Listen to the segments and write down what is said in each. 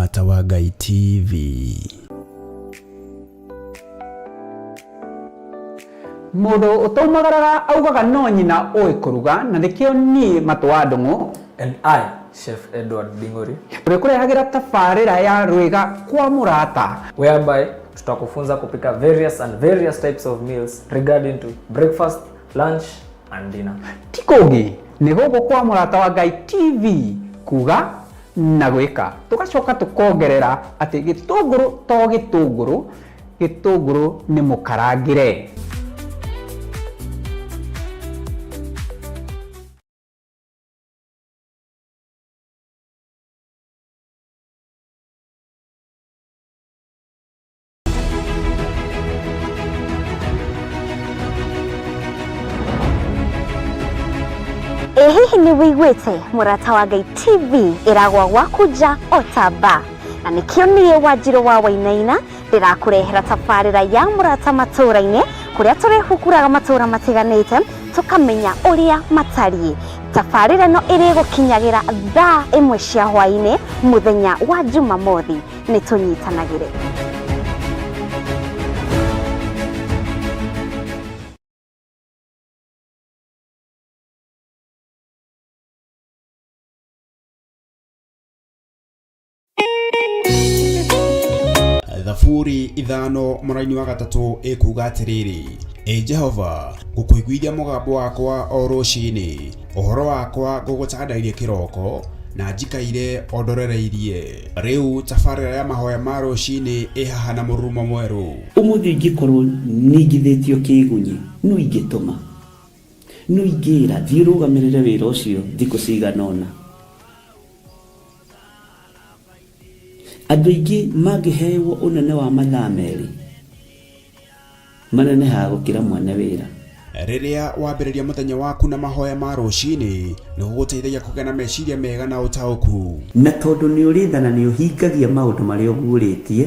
Mũrata wa Ngai TV. Mũndũ ũtaumagaraga augaga no nyina ũĩ kũruga na nĩkĩo niĩ Matũ wa Ndũng'ũ And I, Chef Edward Ding'ori, ũrĩkũrehagĩra tabarĩra ya Rwĩga kwa Mũrata. Whereby tutakufunza kupika various and various types of meals regarding to breakfast, lunch and dinner. Ti kũngĩ nĩ gũkũ kwa Mũrata wa Ngai TV kuga na gwĩka. Tũgacoka tũkongerera atĩ gĩtũngũrũ to gĩtũngũrũ, gĩtũngũrũ nĩ mũkarangĩre. Ĩ hihi nĩ wĩiguĩte Mũrata wa Ngai TV ĩragwa gwaku nja o ta mba? Na nĩkĩo niĩ Wanjirũ wa Wainaina ndĩrakũrehera tabarĩra ya Mũrata Matũũra-inĩ, kũrĩa tũrĩhukuraga matũũra matiganĩte tũkamenya ũrĩa matariĩ. Tabarĩra ĩno ĩrĩgũkinyagĩra thaa ĩmwe cia hwaĩ-inĩ mũthenya wa Jumamothi. Nĩ tũnyitanagĩre. Thaburi 5 mũraini wa 3 ĩkuga atĩrĩrĩ, Ĩ Jehova, ngũkũiguithia mũgambo wakwa o rũcinĩ, ũhoro wakwa ngũgũtandairie kĩroko, na njikaire o ndorereirie. Rĩu tabarĩra ya mahoya ma rũcinĩ ĩ haha na mũrurumo mwerũ. Ũmũthĩ ingĩkorwo ningithĩtio kĩĩgunyĩ, nũ ingĩtũma? Nũ ingĩĩra, 'Thiĩ ũrũgamĩrĩre wĩra ũcio thikũ cigana ũna'? Andũ aingĩ mangĩhewo ũnene wa mathaa merĩ, manenehaga gũkĩra mwene wĩra. Rĩrĩa wambĩrĩria mũthenya waku na mahoya ma rũcinĩ, nĩ gũgũteithagia kũgĩa na meciria mega na ũtaũku. Na tondũ nĩ ũrĩ tha na nĩ ũhingagia maũndũ marĩa ũguũrĩtie,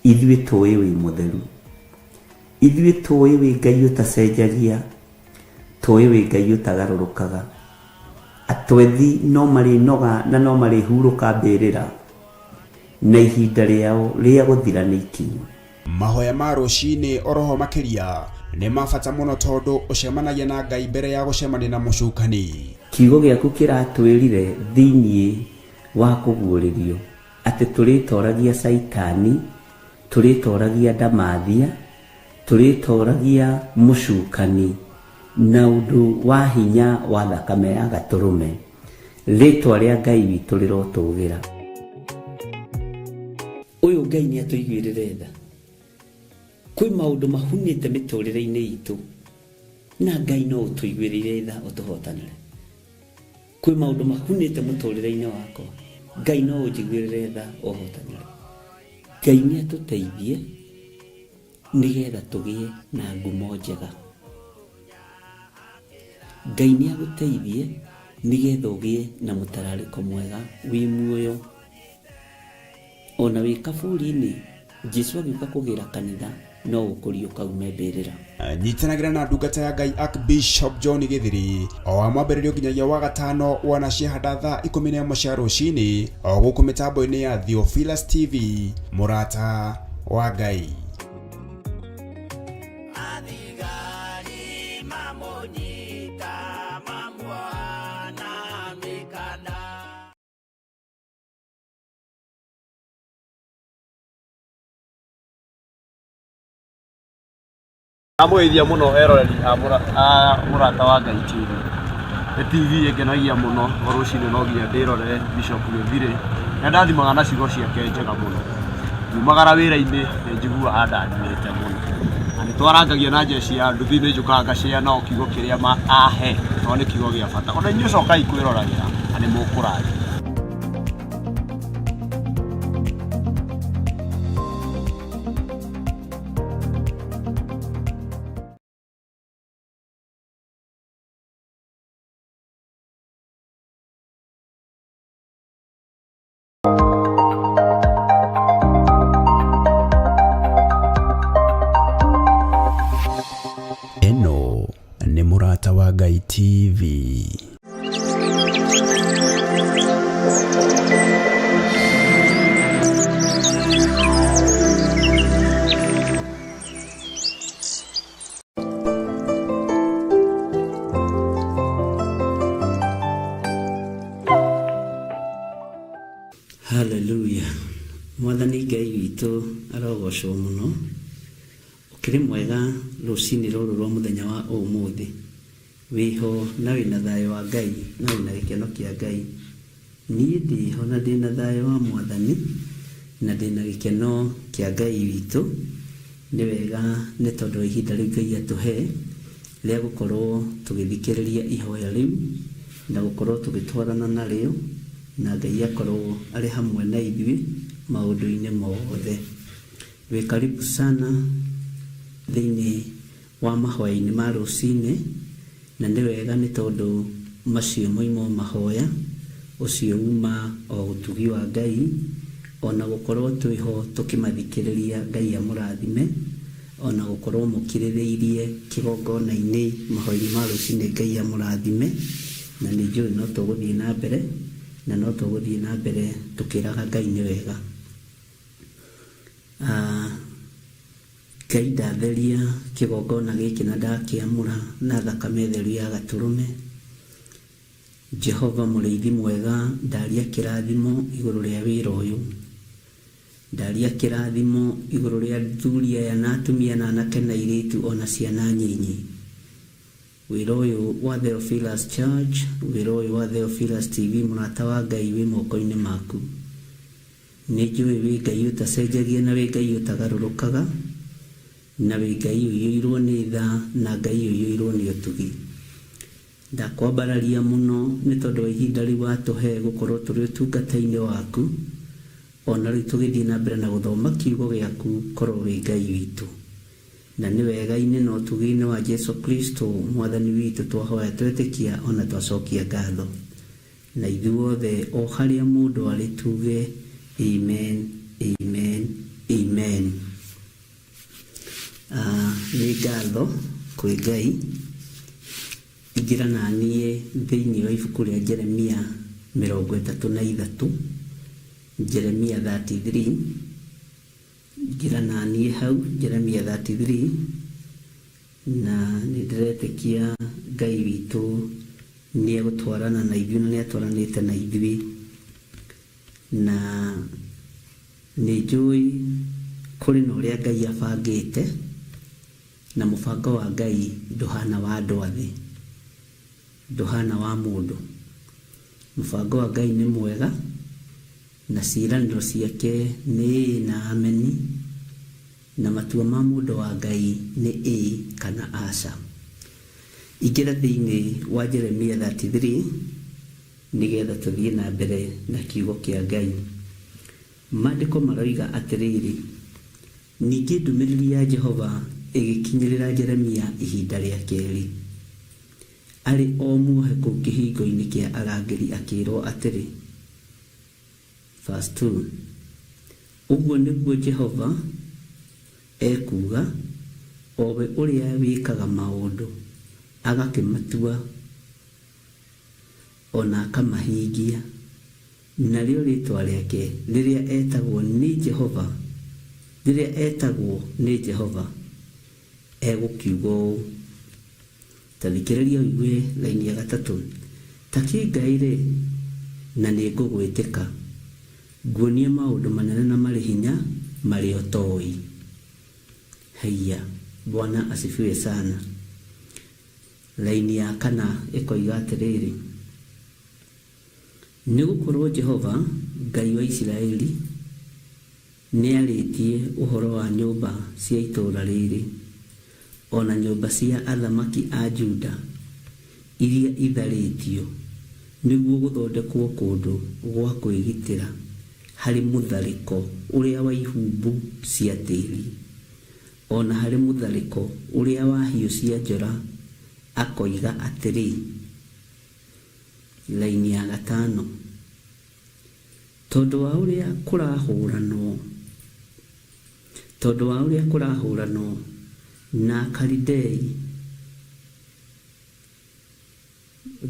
ithuĩ tũũĩ wĩ mũtheru. Ithuĩ tũũĩ wĩ Ngai ũtacenjagia, tũũĩ wĩ Ngai ũtagarũrũkaga. Atwethi no marĩnoga na no marĩhurũka mbĩrĩra, na ihinda rĩao rĩa gũthira nĩ ikinyu. Mahoya ma rũcinĩ oroho makĩria nĩ ma bata mũno tondũ ũcemanagia na Ngai mbere ya gũcemania na mũcukani. Kiugo gĩaku kĩratwĩrire thĩinĩ wa kũguũrĩrio atĩ tũrĩtoragia Caitani, tũrĩtoragia ndamathia, tũrĩtoragia mũcukani na ũndũ wa hinya wa thakame ya Gatũrũme. Rĩtwa rĩa Ngai witũ rĩrotũgĩra. Ũyũ Ngai nĩ atũiguĩrĩre tha. Kwĩ maũndũ mahunĩte mĩtũrĩre-inĩ itũ na Ngai no ũtũiguĩrĩire tha ũtũhotanĩre. Kwĩ maũndũ mahunĩte mũtũrĩre-inĩ wakwa, Ngai no ũnjiguĩrĩre tha ũhotanĩre. Ngai nĩ atũteithie nĩgetha tũgĩe na ngumo njega. Ngai nĩ agũteithie nĩgetha ũgĩe na mũtararĩko mwega wĩ muoyo. Ona wĩ kaburi-inĩ, Jesu agĩũka kũgĩra kanitha no ũkũriũka ume mbĩrĩra. Nyitanagĩra na ndungata ya Ngai Archbishop John Gĩthiri o wa mwambĩrĩrio nginyagia wa gatano wona ciahanda thaa 11 cia rũcinĩ o gũkũ mĩtambo-inĩ ya Theophilus TV mũrata wa Ngai. Ndamũgeithia mũno eroreri a Mũrata wa Ngai TV. Nĩ TV ĩngenagia mũno o rũcinĩ no nginya ndĩrorere Bishop Gĩthirĩ. Nĩ andathimaga na ciugo ciake njega mũno. Ngiumagara wĩra-inĩ nĩ njiguaga andathimĩte mũno. Na nĩ twarangagia na njeci ya nduthi nĩ njũkaga ngacĩa nao kiugo kĩrĩa ahe tondũ nĩ kiugo gĩa bata. Ona inyuĩ cokai kwĩroragĩra na nĩ mũkũrathimwo. Ĩno nĩ Mũrata wa Ngai TV. Haleluya. Mwathani Ngai witũ arogocwo mũno. Ũkĩrĩ mwega rũcinĩ rũrũ rwa mũthenya wa ũmũthĩ. Wĩho na wĩna thayũ wa Ngai na wĩna gĩkeno kĩa Ngai. Niĩ ndĩho na ndĩna thayũ wa Mwathani na ndĩna gĩkeno kĩa Ngai witũ. Nĩ wega nĩ tondũ wa ihinda rĩu Ngai atũhe rĩa gũkorwo tũgĩthikĩrĩria ihoya rĩu na gũkorwo tũgĩtwarana narĩo na Ngai akorwo arĩ hamwe na ithuĩ maũndũ-inĩ mothe. Wĩ karibu sana thĩinĩ wa mahoya-inĩ ma rũcinĩ, na nĩ wega nĩ tondũ macio moima o mahoya, ũcio uma o ũtugi wa Ngai, o na gũkorwo twĩho tũkĩmathikĩrĩria Ngai amũrathime, o na gũkorwo mũkirĩrĩirie kĩgongona-inĩ mahoya-inĩ ma rũcinĩ Ngai amũrathime, na nĩ njũĩ no tũgũthiĩ na mbere, na no tũgũthiĩ na mbere tũkĩraga Ngai nĩ wega. Ah, Ngai ndatheria kĩgongona gĩkĩ na ndakĩamũra na thakame theru ya gatũrũme. Jehova mũrĩithi mwega ndaria kĩrathimo igũrũ rĩa wĩra ũyũ. Ndaria kĩrathimo igũrũ rĩa athuri aya na atumia na anake na airĩtu ona ciana nyinyi. Wĩra ũyũ wa Theophilus Church, wĩra ũyũ wa Theophilus TV mũrata wa Ngai wĩ moko-inĩ maku. Nĩnjũĩ wĩ Ngai ũtacenjagia na wĩ Ngai ũtagarũrũkaga, na wĩ Ngai ũiyũirwo nĩ tha na Ngai ũiyũirwo nĩ ũtugi. Ndakwambararia mũno nĩ tondũ wa ihinda rĩu watũhe gũkorwo tũrĩ ũtungata-inĩ waku, o na rĩu tũgĩthiĩ na mbere na gũthoma kiugo gĩaku, korwo wĩ Ngai witũ. Na nĩ wega-inĩ na ũtugi-inĩ wa Jesu Kristo Mwathani witũ twahoya twetĩkia o na twacokia ngatho. Na ithuothe o harĩa mũndũ arĩ tuge Amen, Amen, Amen. Ah, nĩ ngatho kwĩ Ngai. Ingĩra na niĩ thĩinĩ wa ibuku rĩa Jeremia 33, Jeremia 33. Ingĩra na niĩ hau Jeremia 33, na nĩ ndĩretĩkia Ngai witũ nĩ egũtwarana na ithuĩ na nĩ atwaranĩte na ithuĩ. Na nĩ njũĩ kũrĩ na ũrĩa Ngai abangĩte, na mũbango wa Ngai ndũhana wa andũ a thĩ, ndũhana wa mũndũ. Mũbango wa Ngai nĩ mwega, na ciĩranĩro ciake nĩ ĩĩ na ameni, na matua ma mũndũ wa Ngai nĩ ĩĩ kana aca. Ingĩra thĩinĩ wa Jeremia 33 nĩgetha tũthiĩ na mbere na kiugo kĩa Ngai. Maandĩko maroiga atĩrĩrĩ, Ningĩ ndũmĩrĩri ya Jehova ĩgĩkinyĩrĩra Jeremia ihinda rĩa kerĩ, arĩ o muohe kũu kĩhingo-inĩ kĩa arangĩri akĩĩrwo atĩrĩ, Verse 2, Ũguo nĩguo Jehova ekuuga, o we ũrĩa wĩkaga maũndũ, agakĩmatua, o na akamahingia, narĩo rĩĩtwa rĩake rĩrĩa etagwo nĩ Jehova, rĩrĩa etagwo nĩ Jehova, egũkiuga ũũ. Ta thikĩrĩria ũigue raini ya gatatũ. Ta kĩngaĩre, na nĩngũgwĩtĩka, nguonie maũndũ manene na marĩ hinya marĩa ũtoĩ. Haiya! Bwana asifiwe sana. Raini ya kana ĩkoiga atĩrĩrĩ, Nĩ gũkorũo Jehova, Ngai wa Isiraeli, nĩarĩtie ũhoro wa nyũmba cia itũũra rĩrĩ, o na nyũmba cia athamaki a Juda iria itharĩtio, nĩguo gũthondekwo kũndũ gwa kwĩgitĩra harĩ mũtharĩko ũrĩa wa ihumbu cia tĩri, o na harĩ mũtharĩko ũrĩa wa hiũ cia njora, akoiga atĩrĩ, Raini ya gatano. Tondũ wa ũrĩa kũrahũranwo, tondũ wa ũrĩa kũrahũranwo na Akalidei,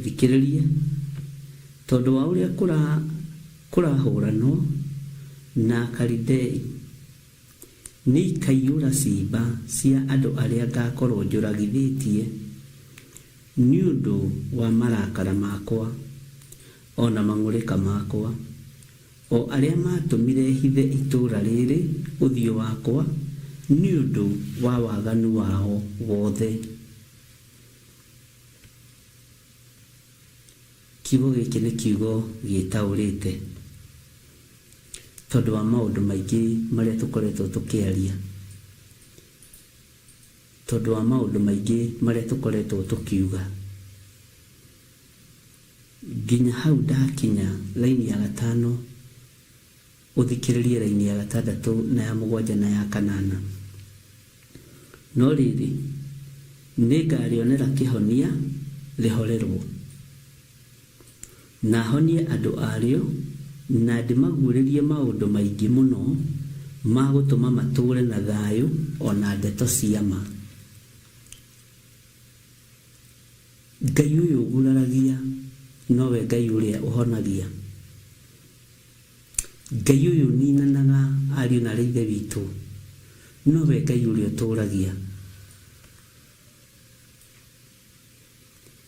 thikĩrĩria, tondũ wa ũrĩa kũra, kũrahũranwo na Akalidei, nĩikaiyũra ciimba cia andũ arĩa ngakorwo njũragithĩtie nĩ ũndũ wa marakara makwa, o na mang'ũrĩka makwa. O arĩa maatũmire hithe itũũra rĩrĩ ũthiũ wakwa nĩ ũndũ wa waganu wao wothe. Kiugo gĩkĩ nĩ kiugo gĩtaũrĩte tondũ wa maũndũ maingĩ marĩa tũkoretwo tũkĩaria, tondũ wa maũndũ maingĩ marĩa tũkoretwo tũkiuga. Nginya hau ndakinya raini ya gatano, ũthikĩrĩrie raini ya gatandatũ na ya mũgwanja na ya kanana. No rĩrĩ, nĩngarĩonera kĩhonia rĩhorerwo, na honie andũ arĩo, na ndĩmaguũrĩrie maũndũ maingĩ mũno ma gũtũma matũũre na thayũ o na ndeto cia ma. Ngai ũyũ ũguraragia nowe Ngai ũrĩa ũhonagia. Ngai ũyũ ũninanaga ariũ na aarĩ a Ithe witũ nowe Ngai ũrĩa ũtũũragia.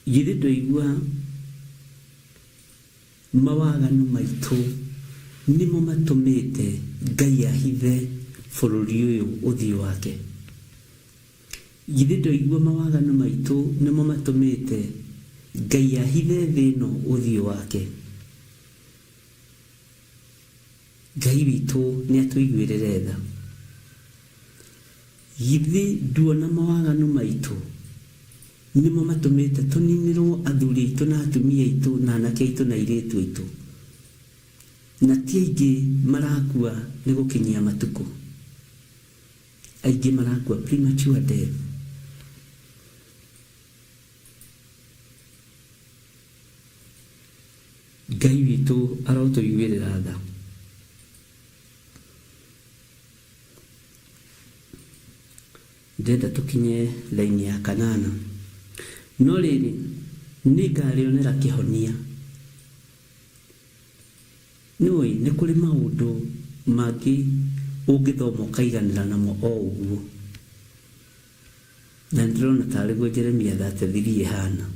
Githĩ ndũigua mawaganu maitũ nĩmo matũmĩte Ngai ahithe bũrũri ũyũ ũthiũ wake? Githĩ ndũigua mawaganu maitũ nĩmo matũmĩte Ngai ahithe thĩ ĩno ũthiũ wake? Ngai witũ nĩatũiguĩrĩre tha. Githĩ nduona mawaganu maitũ nĩmo matũmĩte tũninĩrwo athuri aitũ na atumia aitũ na anake aitũ na airĩtu aitũ, na ti aingĩ marakua nĩ gũkinyia matukũ, aingĩ marakua premature death. Ngai witũ arotũiguĩrĩra tha. Ndĩrenda tũkinye raini ya kanana. No rĩrĩ, nĩngarĩonera kĩhonia. Nĩũĩ, nĩ kũrĩ maũndũ mangĩ ũngĩthoma ũkaiganĩra namo o ũguo. Na nĩndĩrona tarĩ guo Jeremia 33 ĩhana.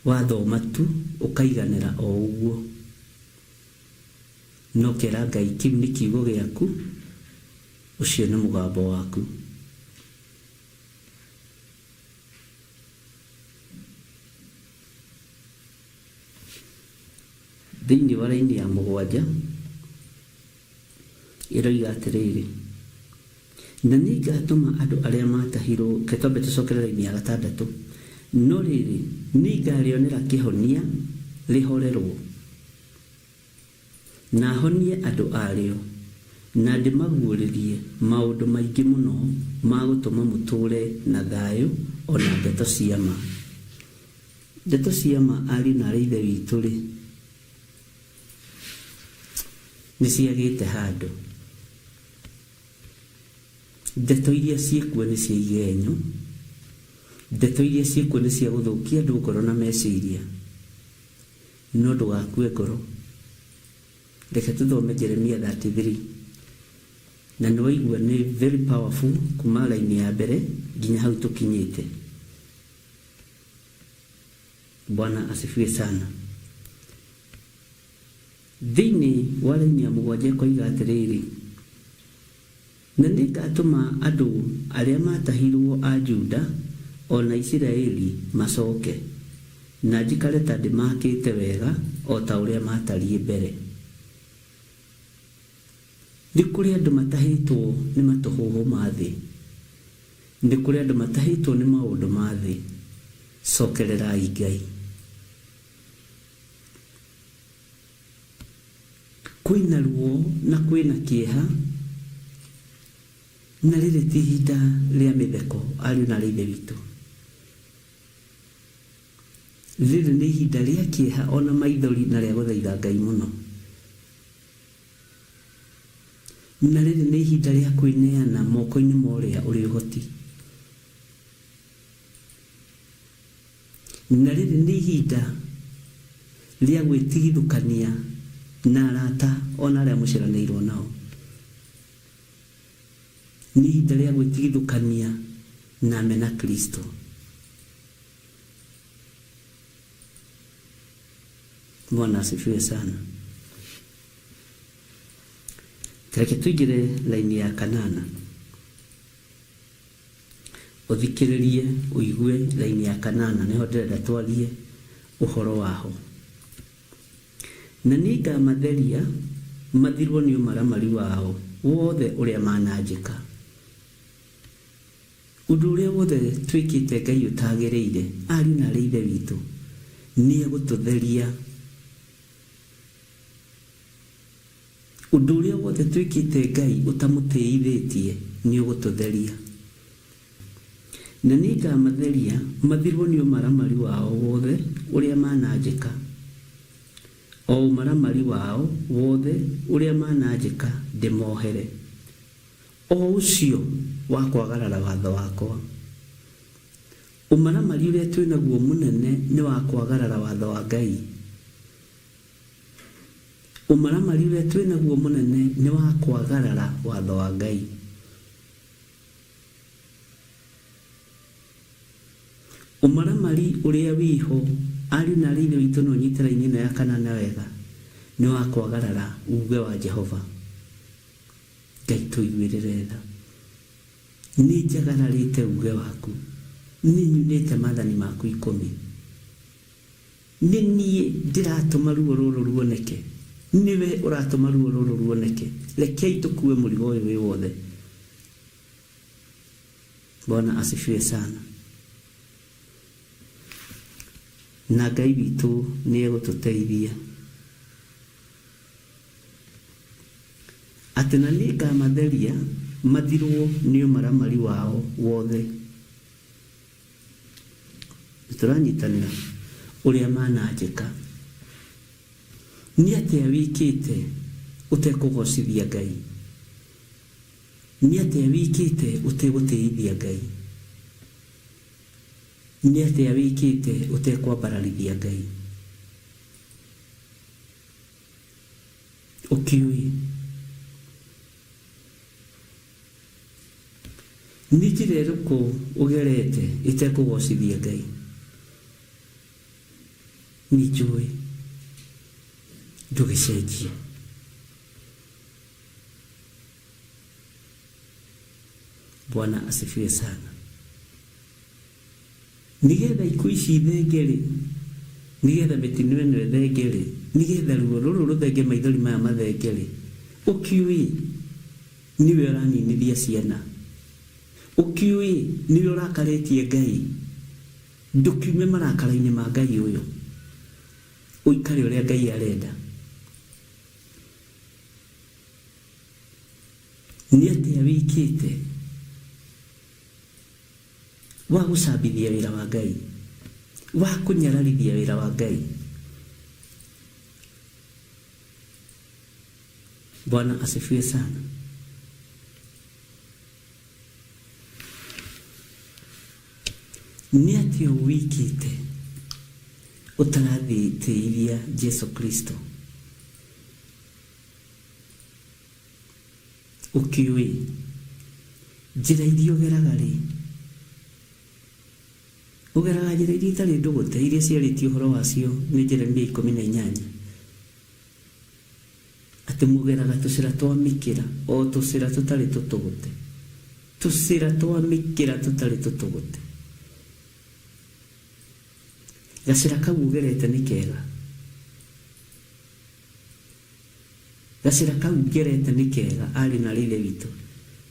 Wathoma tu ũkaiganĩra o ũguo. Na ũkera Ngai kĩu nĩ kiugo gĩaku, ũcio nĩ mũgambo waku. Thĩinĩ wa raini ya mũgwanja ĩroiga atĩrĩrĩ, na nĩngatũma andũ arĩa maatahirwo, reke twambe tũcokere raini ya gatandatũ, no rĩrĩ, nĩngarĩonera kĩhonia rĩhorerwo, na honie andũ arĩo, na ndĩmaguũrĩrie maũndũ maingĩ mũno ma gũtũma mũtũũre na thayũ o na ndeto cia ma. Ndeto cia ma ariũ na aarĩ a Ithe witũ-rĩ, nĩ ciagĩte handũ. Ndeto iria ciĩkuo nĩ cia igenyo, ndeto iria ciĩkuo nĩ cia gũthũkia andũ ngoro na meciria, no ndũgakue ngoro. Reke tũthome Jeremia 33 na nĩ waigua nĩ very powerful kuma raini ya mbere nginya hau tũkinyĩte. Bwana asifiwe sana. Thĩinĩ wa raini ya mũgwanja ĩkoiga atĩrĩrĩ, na nĩngatũma andũ arĩa maatahirwo a Juda o na Isiraeli macoke, na njikare ta ndĩmaakĩte wega o ta ũrĩa maatariĩ mbere. Nĩ kũrĩ andũ matahĩtwo nĩ matũhũhũ ma thĩ. Nĩ kũrĩ andũ matahĩtwo nĩ maũndũ ma thĩ. Cokererai Ngai. Kwĩna ruo na kwĩna kĩeha, na rĩrĩ ti ihinda rĩa mĩtheko ariũ na aarĩ a Ithe witũ. Rĩrĩ nĩ ihinda rĩa kĩeha ona maithori na rĩa gũthaitha Ngai mũno. Na rĩrĩ nĩ ihinda rĩa kwĩneana moko-inĩ ma ũrĩa ũrĩ ũhoti. Na rĩrĩ nĩ ihinda rĩa gwĩtigithũkania na arata o na arĩa mũciaranĩirwo nao. Nĩ ihinda rĩa gwĩtigithũkania na amena Kristo. Bwana asifiwe sana. Reke tũingĩre raini ya kanana, ũthikĩrĩrie ũigue raini ya kanana, nĩho ndĩrenda twarie ũhoro waho. Na nĩngamatheria mathirwo nĩ ũmaramari wao wothe ũrĩa mananjĩka. Ũndũ ũrĩa wothe twĩkĩte Ngai ũtagĩrĩire, ariũ na arĩ Ithe witũ, nĩegũtũtheria. Ũndũ ũrĩa wothe twĩkĩte Ngai ũtamũtĩithĩtie, nĩũgũtũtheria. Na nĩngamatheria mathirwo nĩ ũmaramari wao wothe ũrĩa mananjĩka, o ũmaramari wao wothe ũrĩa mananjĩka ndĩmohere, o ũcio wa kwagarara watho wakwa. Ũmaramari ũrĩa twĩ naguo mũnene nĩ wa kwagarara watho wa Ngai. Ũmaramari ũrĩa twĩ naguo mũnene nĩ wa kwagarara watho wa Ngai. Ũmaramari ũrĩa wĩho, ariũ na aarĩ a Ithe witũ no ũnyite raini ĩno ya kanana wega, nĩ wa kwagarara uuge wa Jehova. Ngai tũiguĩrĩre tha. Nĩ njagararĩte uuge waku, nĩ nyunĩte maathani maku ikũmi. Nĩ niĩ ndĩratũma ruo rũrũ ruoneke, nĩwe ũratũma ruo rũrũ ruoneke, rekei tũkue mũrigo ũyũ wĩ wothe. Bwana asifiwe sana. Na Ngai witũ nĩ egũtũteithia. Atĩ na nĩ ngamatheria mathirwo nĩ ũmaramari wao wothe. Nĩtũranyitanĩra ũrĩa mananjĩka. Nĩ atĩa wĩkĩte ũtekũgocithia Ngai? Nĩ atĩa wĩkĩte ũtegũtĩithia Ngai? Nĩ atĩa wĩkĩte ũtekwambararithia Ngai? Ũkĩũĩ? Nĩ njĩra ĩrĩkũ ũgerete ĩtekũgocithia Ngai? Nĩ njũĩ. Ndũgĩcenjie. Bwana asifiwe sana. Nĩgetha ikuũ ici ithenge-rĩ, nĩgetha mĩtino ĩno ĩthenge-rĩ, nĩgetha ruo rũrũ rũthenge, maithori maya mathenge-rĩ, ũkĩũĩ nĩwe ũraninithia ciana, ũkĩũĩ nĩwe ũrakarĩtie Ngai, ndũkiume marakara-inĩ ma Ngai ũyũ, ũikare ũrĩa Ngai arenda. Nĩ atĩa wĩkĩte wa gũcambithia wĩra wa Ngai, wa kũnyararithia wĩra wa Ngai? Bwana asifiwe sana. Nĩ atĩa wĩkĩte ũtarathĩtĩithia Jesu Kristo? Ũkĩũĩ njĩra iria ũgeraga-rĩ, ũgeraga njĩra iria itarĩ ndũgũte, iria ciarĩtio ũhoro wacio nĩ Jeremia 18, atĩ mũgeraga tũcĩra twa mĩkĩra, o tũcĩra tũtarĩ tũtũgũte, tũcĩra twa mĩkĩra tũtarĩ tũtũgũte. Gacĩra kau ũgerete nĩ kega. Gacĩra kau ngerete nĩ kega, ariũ na aarĩ a Ithe witũ.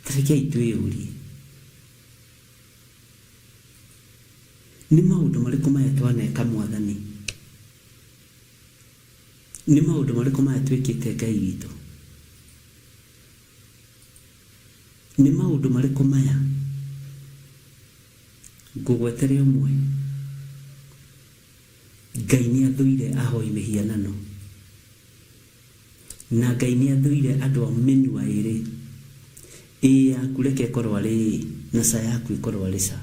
Ta rekei twĩyũrie, Nĩ maũndũ marĩkũ maya twaneka Mwathani? Nĩ maũndũ marĩkũ maya twĩkĩte Ngai witũ? Nĩ maũndũ marĩkũ maya? Ngũgwetere ũmwe. Ngai nĩ athũire ahoi mĩhianano. Na Ngai nĩ athũire andũ a mĩnua ĩrĩ. Ĩĩ yaku reke ĩkorwo arĩ ĩĩ, na ca yaku ĩkorwo arĩ ca.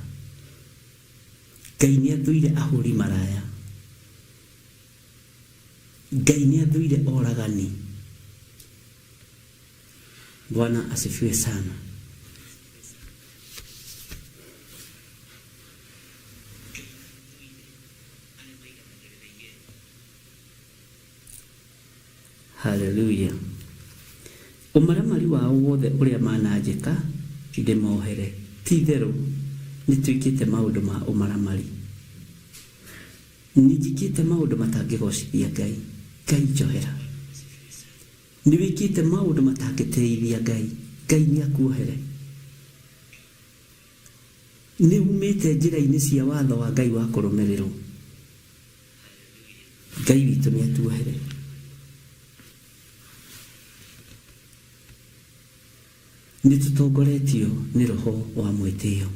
Ngai nĩ athũire ahũri maraya. Ngai nĩ athũire oragani. Bwana asifiwe sana. Haleluya. Ũmaramari wao wothe ũrĩa mananjĩka ndĩmohere. Ti-itherũ nĩtwĩkĩte maũndũ ma ũmaramari. Nĩnjĩkĩte maũndũ matangĩgoocithia Ngai. Ngai njohera. Nĩwĩkĩte maũndũ matangĩtĩithia Ngai. Ngai nĩakuohere. Nĩumĩte njĩra-inĩ cia watho wa Ngai wa kũrũmĩrĩrwo. Ngai witũ nĩatuohere. Nĩ tũtongoretio nĩ roho wa mwĩtĩo.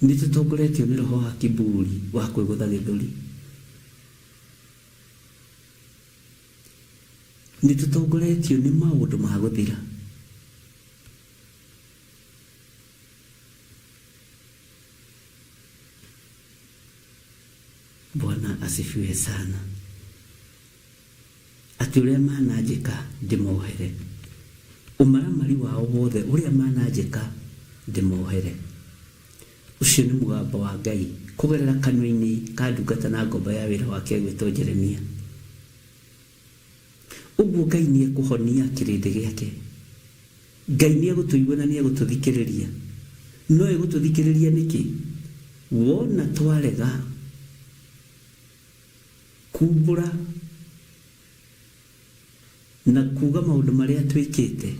Nĩ tũtongoretio nĩ roho wa kiburi wa kwĩgũtha gĩthũri. Nĩ tũtongoretio nĩ maũndũ ma gũthira. Bwana asifiwe sana. Atĩ ũrĩa mananjĩka ndĩmohere. Ũmaramari wao wothe ũrĩa mananjĩka ndĩmohere. Ũcio nĩ mũgambo wa Ngai kũgerera kanua-inĩ ka ndungata na ngombo ya wĩra wake ĩgwĩtwo Jeremia. Ũguo Ngai nĩ ekũhonia kĩrĩndĩ gĩake. Ngai nĩ egũtũigua na nĩ egũtũthikĩrĩria. No egũtũthikĩrĩria nĩkĩ? Wona twarega kumbũra na kuga maũndũ marĩa twĩkĩte,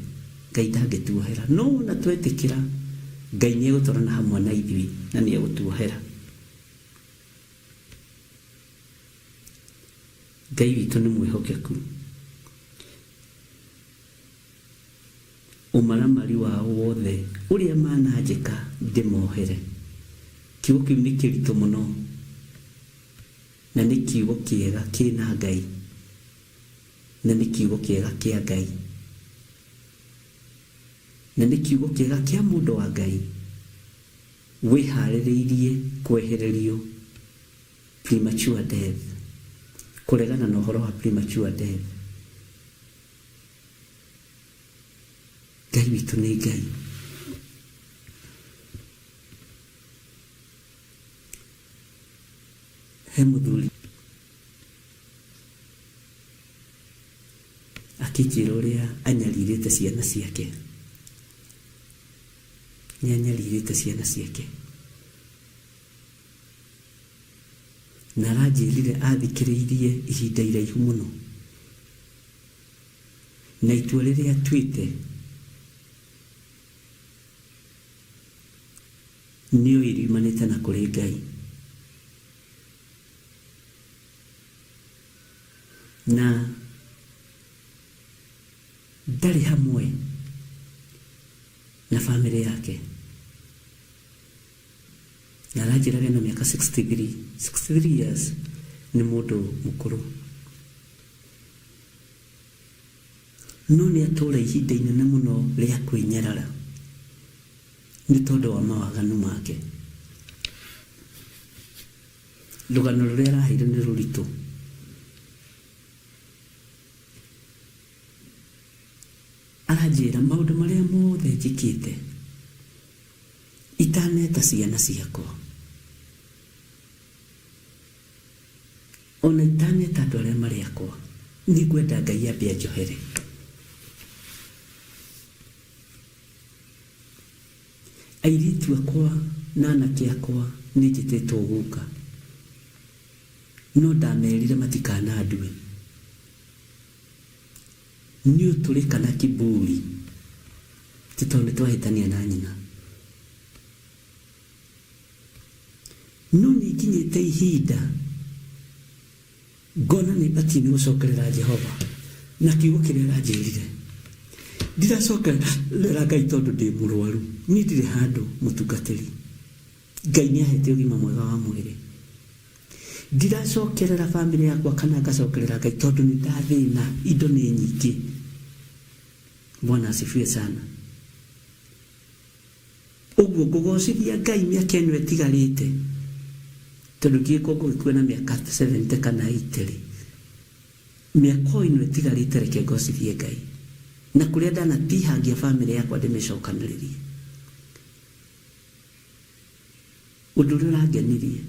Ngai ndangĩtuohera. No wona twetĩkĩra, Ngai nĩ egũtwarana hamwe na ithuĩ na nĩ egũtuohera. Ngai witũ nĩ mwĩhokeku. Ũmaramari wao wothe ũrĩa mananjĩka ndĩmohere. Kiugo kĩu nĩ kĩritũ mũno na nĩ kiugo kĩega kĩna Ngai na nĩ kiugo kĩega kĩa Ngai na nĩ kiugo kĩega kĩa mũndũ wa Ngai wĩharĩrĩirie kwehererio premature death, kũregana na ũhoro wa premature death. Ngai witũ nĩ Ngai. He mũthuri akĩnjĩra ũrĩa anyarirĩte ciana ciake. Nĩ anyarirĩte ciana ciake. Na aranjĩrire athikĩrĩirie ihinda iraihu mũno. Na itua rĩrĩa atuĩte nĩoĩ riumanĩte na kũrĩ Ngai. Na ndarĩ hamwe na bamĩrĩ yake. Na aranjĩraga ena mĩaka 63, 63 years nĩ mũndũ mũkũrũ. No nĩ atũũra ihinda inene mũno rĩa kwĩnyarara nĩ tondũ wa mawaganu make. Rũgano rũrĩa araheire nĩ rũritũ. Aranjĩra maũndũ marĩa mothe njĩkĩte itaneta ciana ciakwa, ona itaneta andũ arĩa marĩ akwa, nĩngwenda Ngai ambe anjohere. Airĩtu akwa na anake akwa nĩ njĩtĩtwo guka, no ndamerire matikanandue. Nĩ ũtũrĩka na kiburi, ti tondũ nĩ twahĩtania na nyina. No nĩ nginyĩte ihinda ngona nĩ batiĩ nĩ gũcokerera Jehova na kiugo kĩrĩa aranjĩrire. Ndiracokerera Ngai tondũ ndĩ mũrwaru, niĩ ndirĩ handũ mũtungatĩri. Ngai nĩ ahete ũgima mwega wa mwĩrĩ. Ndiracokerera bamĩrĩ yakwa kana ngacokerera Ngai tondũ nĩ ndathĩna, indo nĩ nyingĩ. Bwana asifiwe sana. Ũguo ngũgocithia Ngai mĩaka ĩno ĩtigarĩte, tondũ ngĩgĩkorwo ngũgĩkua na mĩaka 70 kana 80 rĩ, mĩaka o ĩno ĩtigarĩte reke ngocithie Ngai. Na kũrĩa ndanatihangia bamĩrĩ yakwa ndĩmĩcokanĩrĩrie. Ũndũ ũrĩa ũrangenirie,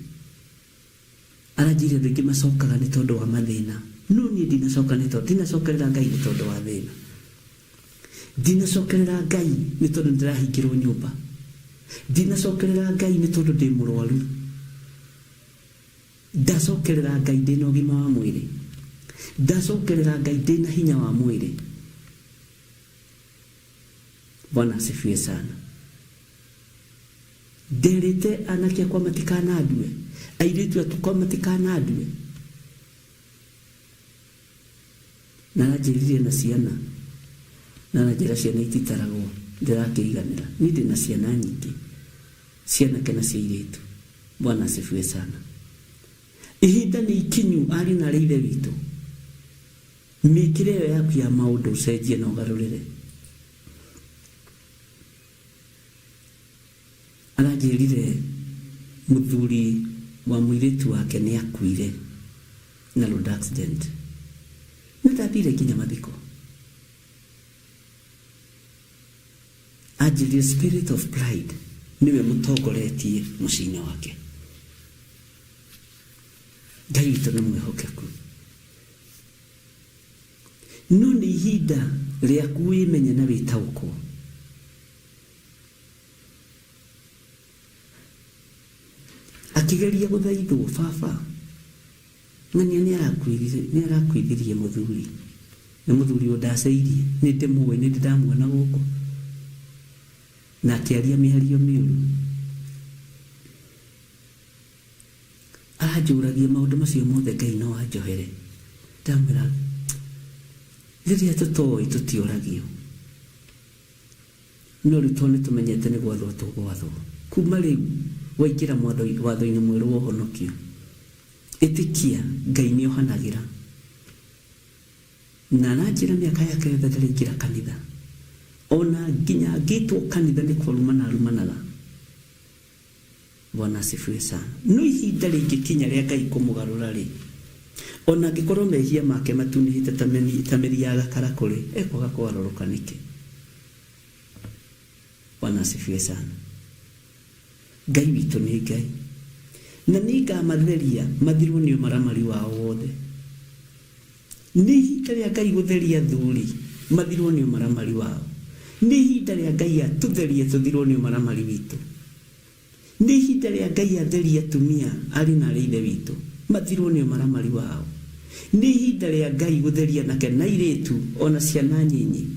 Aranjĩrire andũ aingĩ macokaga nĩ tondũ wa mathĩna, no niĩ ndinacoka nĩ tondũ ndinacokerera Ngai nĩ tondũ wa thĩna. Ndinacokerera Ngai nĩ tondũ nĩndĩrahingĩrwo nyũmba. Ndinacokerera Ngai nĩ tondũ ndĩ mũrwaru. Ndacokerera Ngai ndĩna ũgima wa mwĩrĩ. Ndacokerera Ngai ndĩna hinya wa mwĩrĩ. Bwana asifiwe sana. Nderĩte anake akwa matikanandue, airĩtu akwa matikanandue. Na aranjĩrire na ciana, na aranjĩra ciana ititaragwo, ndĩrakĩiganĩra. Niĩ ndĩna ciana nyingĩ, cia anake na cia airĩtu. Bwana asifiwe sana. Ihinda nĩ ikinyu ariũ na arĩ ithe witũ. Mĩkĩre ĩyo yaku ya maũndũ ũcenjie na ũgarũrĩre. Aranjĩrire mũthuri wa mũirĩtu wake nĩ akuire na road accident. Na ndathire nginya mathiko. Anjĩrire spirit of pride nĩwe mũtongoretie mũciĩ-inĩ wake. Ngai witũ nĩ mwĩhokeku. No nĩ ihinda rĩaku wĩmenye na wĩtaũkwo. Akĩgeria gũthaithwo, baba, ng'ania nĩ arakuithirie mũthuri. Nĩ mũthuri ũndaceirie, nĩ ndĩmũĩ, nĩ ndĩ ndamuona gũkũ. Na akĩaria mĩario mĩũru. Aranjũragia maũndũ macio mothe Ngai no anjohere. Ndamwĩra, rĩrĩa tũtoĩ tũtioragio. No rĩu tondũ nĩtũmenyete nĩ gwathwo tũgwathwo, kuma rĩu waingĩra watho-inĩ mwerũ wa ũhonokio, ĩtĩkia Ngai nĩohanagĩra. Na aranjĩra mĩaka yake yothe ndaraingĩra kanitha, ona nginya angĩtwo kanitha nĩ kũrumana arumanaga. Bwana asifiwe sana. No ihinda rĩngĩkinya rĩa Ngai kũmũgarũra-rĩ, ona angĩkorwo mehia make matunĩhĩte ta mĩri ya gakarakũ-rĩ, ekwaga kũgarũrũka nĩkĩ? Bwana asifiwe sana. Ngai witũ nĩ Ngai. Na nĩngamatheria mathirwo nĩ ũmaramari wao wothe. Nĩ ihinda rĩa Ngai gũtheria athuri mathirwo nĩ ũmaramari wao. Nĩ ihinda rĩa Ngai atũtherie tũthirwo nĩ ũmaramari witũ. Nĩ ihinda rĩa Ngai atherie atumia arĩ na arĩ ithe witũ mathirwo nĩ ũmaramari wao. Nĩ ihinda rĩa Ngai gũtheria anake na airĩtu o na ciana nyinyi.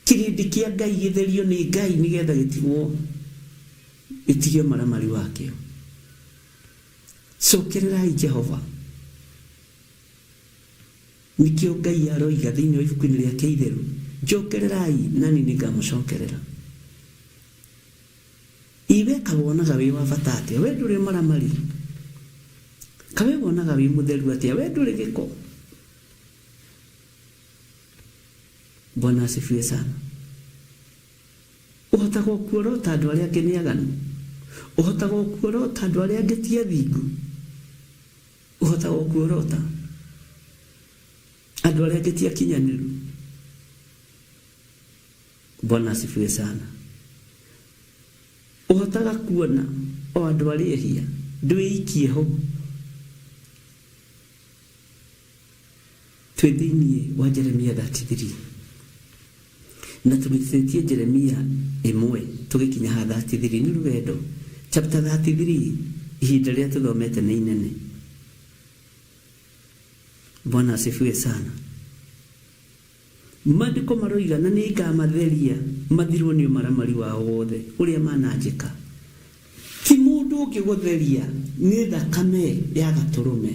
Kĩrĩndĩ kĩa Ngai gĩtherio nĩ Ngai nĩgetha gĩtigwo gĩtige ũmaramari wakĩo. Cokererai Jehova. Nĩkĩo Ngai aroiga thĩinĩ wa ibuku-inĩ rĩake itheru, njokererai nani nĩngamũcokerera. Ĩ we kaĩ wonaga wĩ wa bata atĩa? We ndũrĩ ũmaramari? Kaĩ we wonaga wĩ mũtheru atĩa? We ndũrĩ gĩko? Bwana asifiwe sana. Ũhotaga o kuorota andũ arĩa angĩ nĩ aganu? Ũhotaga o kuorota andũ arĩa angĩ ti athingu? Ũhotaga o kuorota andũ arĩa angĩ ti akinyanĩru? Bwana asifiwe sana. Ũhotaga kuona o andũ arĩa ehia, ndwĩikie ho. Twĩ thĩinĩ wa Jeremia 33 na tũrutithĩtie Jeremia ĩmwe tũgĩkinya ha 33 nĩ rũgendo. Chapter 33 ihinda rĩrĩa tũthomete nĩ inene. Bwana asifiwe sana. Maandĩko maroiga, Na nĩngamatheria mathirwo nĩ ũmaramari wao wothe ũrĩa mananjĩka. Ti mũndũ ũngĩgũtheria, nĩ thakame ya Gatũrũme.